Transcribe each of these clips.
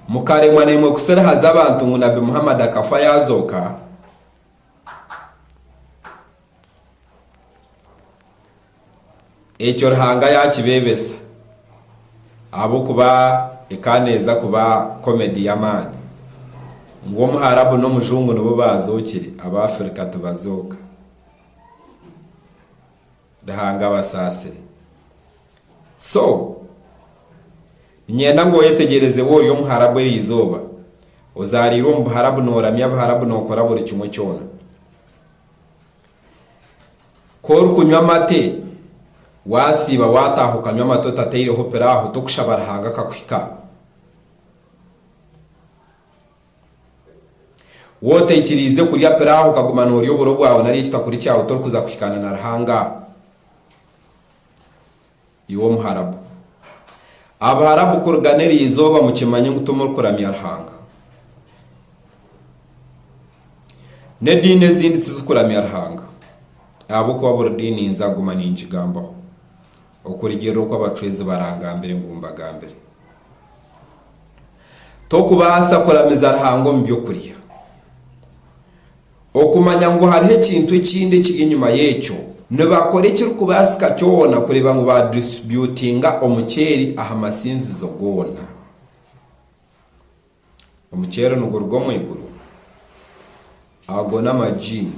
Mukaremwa naimwe kusirihaza abantu ngu Nabbi Muhammad akafa yaazooka. Ekyo Ruhanga yaakibeebesa ahabw'okuba ekaba neeza kuba comedy y'amaani ngu Omuharabu n'Omujungu nibo baazookire, Abaafirika tibazooka. Ruhanga abasaasire. So, niinyenda ngu oyetegyereze waaba ori Omuharabu eri izooba, ozaariirwe omu Buharabu nooramya Abuharabu nookora buri kimwe kyona. Ku orikunywa amate, waasiiba waataaha okanywa amate otataireho piraaho, tokushaba Ruhanga akakuhika? Waaba otaikiriize kurya piraaho okaguma noorya oburo bwawe nari ekitakuri kyawe, torikuza kuhikaana na Ruhanga. Iwe Omuharabu. Abaharabu kuruga n'eri izooba mukimanye ngu timurikuramya Ruhanga. N'ediini ezindi tizikuramya Ruhanga ahabw'okuba buri diini ninza kuguma ningigambaho okurugiirira oku abacwezi barangambire ngu mbagambire. Tokubaasa kuramiza Ruhanga omu by'okurya. Okumanya ngu hariho ekintu ekindi ekiri enyima y'ekyo, nibakora ekirikubaasika kyona kureeba ngu baadisitributinga omuceeri aha masinzizo goona. Omuceeri niguruga omu iguru? Ago n'amajiini.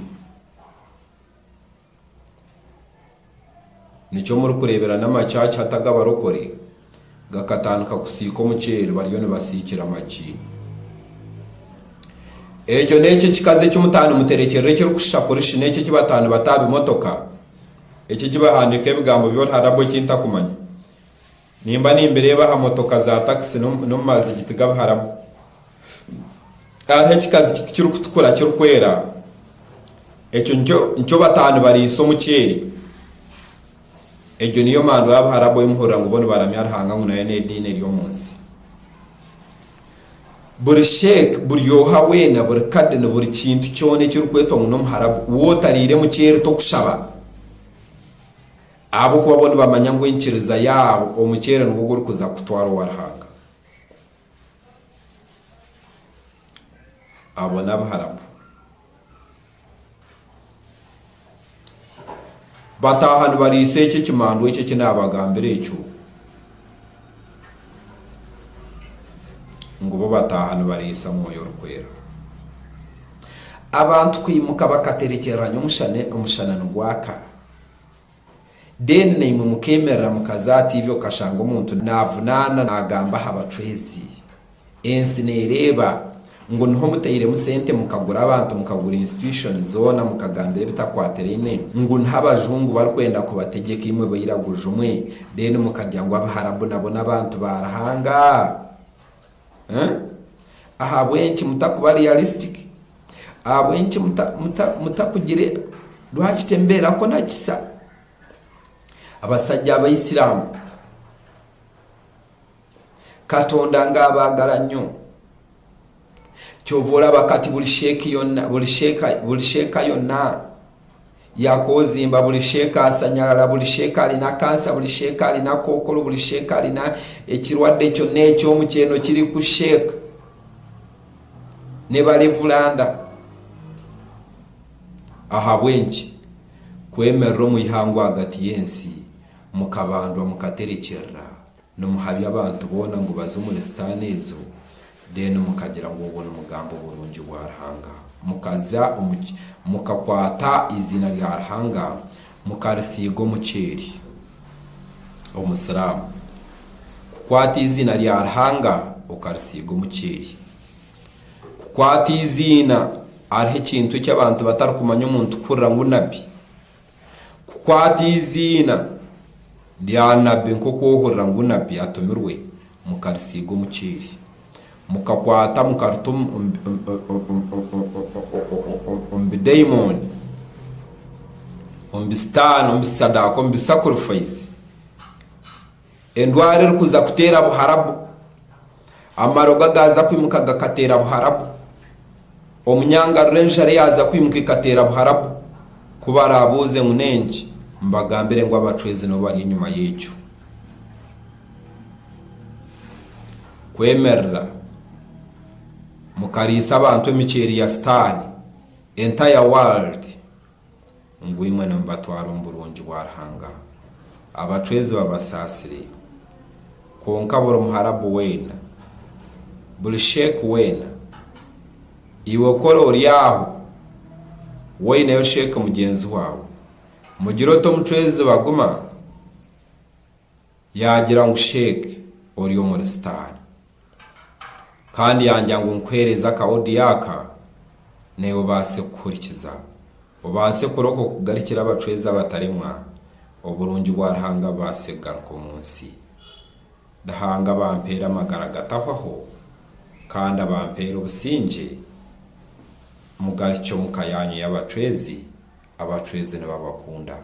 Nikyo murikureebera n'amacaca hati ag'abarokore gakatandika kusiika omuceeri bariyo nibasiikira amajiini. Ekyo n'ekyo ekikazi eki mutaaha nimuterekyerera ekirikushusha kurishi n'ekyo eki bataaha nibata aha bimotoka, eki eki bahandiika ebigambo by'oruharabu eki ntakumanya. Nimba nimbireeba aha motoka za takisi n'omu mazigiti g'abaharabu. Hariho ekikazi kiti kirikutukura kirikwera, ekyo nikyo bataaha nibariisa omuceeri. Egyo niyo mandwa y'Abaharabu ei muhurira ngu bo nibaramya Ruhanga ngu nayo n'ediini eri omu nsi. Buri sheikh, buri oha weena, buri kadini, buri kintu kyona ekirikwetwa ngu n'Omuharabu, waaba otariire muceeri tokushaba. Ahabw'okuba bo nibamanya ngu enyikiriza yaabo omuceeri nigwo gurikuza kukutwara owa Ruhanga. Abo n'Abaharabu. Bataaha nibariisa ekyo ekimandwa ekyo eki naabagambira ekyo, ngu bo bataaha nibariisa Mwoyo Orikwera. Abantu kwimuka bakaterekyerera nyomushana, omushana nigwaka. Then naimwe mukemerera mukaza aha TV okashanga omuntu navunaana nagamba aha bacwezi. Ensi nereeba ngu niho mutairemu sente mukagura abantu mukagura institution zoona mukagambira ebitakwatiraine ngu niho abajungu barikwenda kubategyeka imwe bairaguju mwe then mukagira ngu abaharabu nabo nabantu ba Ruhanga? Eh? Ahabw'enki mutakuba realistic? Ahabw'enki muta, muta, mutakugire lwaki tembeerako na kisa? Abasajja Abaisiramu Katonda nga abaagala nnyo. Kyova olaba kati buli sheeki yonna, buli sheeka, buli sheeka yonna yakoozimba, buli sheeka asanyalala, buli sheeka alina kansa, buli sheeka alina kookolo, buli sheeka alina ekirwadde kyonna eky'omukyeno kiri ku sheeka ne balevulanda. Ahabw'enki? Kwemerera omu ihangwe ahagati y'ensi mukabandwa mukaterekyerera. Nimuhabya abantu boona ngu baze omuri sitaane ezo, then mukagira ngu obwo nimugamba oburungi bwa Ruhanga. Mukaza omu, mukakwata eiziina rya Ruhanga mukarisiiga omuceeri. Omusiraamu. Kukwata eiziina rya Ruhanga okarisiiga omuceeri. Kukwata eiziina, hariho ekintu eki abantu batarikumanya omuntu kuhurira ngu Nabbi. Kukwata eiziina rya nabbi nk'oku ohurira ngu nabbi atumirwe, mukarisiiga omuceeri. Mukakwata mukarita omu bidaimooni, omu bisitaani, omu bisadaaka, omu bisakurifaizi. Endwara erikuza kuteera Buharabu, amarogo agaaza kwimuka gakateera Buharabu, omunyangarura enjara eyaaza kwimuka ekateera Buharabu, ku baraabuuze ngu n'enki, mbagambire ngu abacwezi nibo bari enyima y'ekyo. Kwemerera. Mukariisa abantu emiceeri ya sitaane, entire world, ngu imwe nimubatwara omu burungi bwa Ruhanga. Abacwezi babasaasire. Kwonka buri Muharabu weena, buri Sheikh weena, iwe kora ori aho, waineyo Sheikh mugyenzi waawe, mugire oti omucwezi baguma, Yaagira ngu Sheikh ori omuri sitaane. Kandi yangira ngu nkuheereze aka audio aka naiwe obaase kukuhurikiza. Obaase kurokoka kugarukira abacwezi abataremwa, oburungi bwa Ruhanga bubaase kugaruka omu nsi. Ruhanga abampeere amagara gatahwaho kandi abampeere obusingye, mugarukye omuka yaanyu y'abacwezi, abacwezi nibabakunda.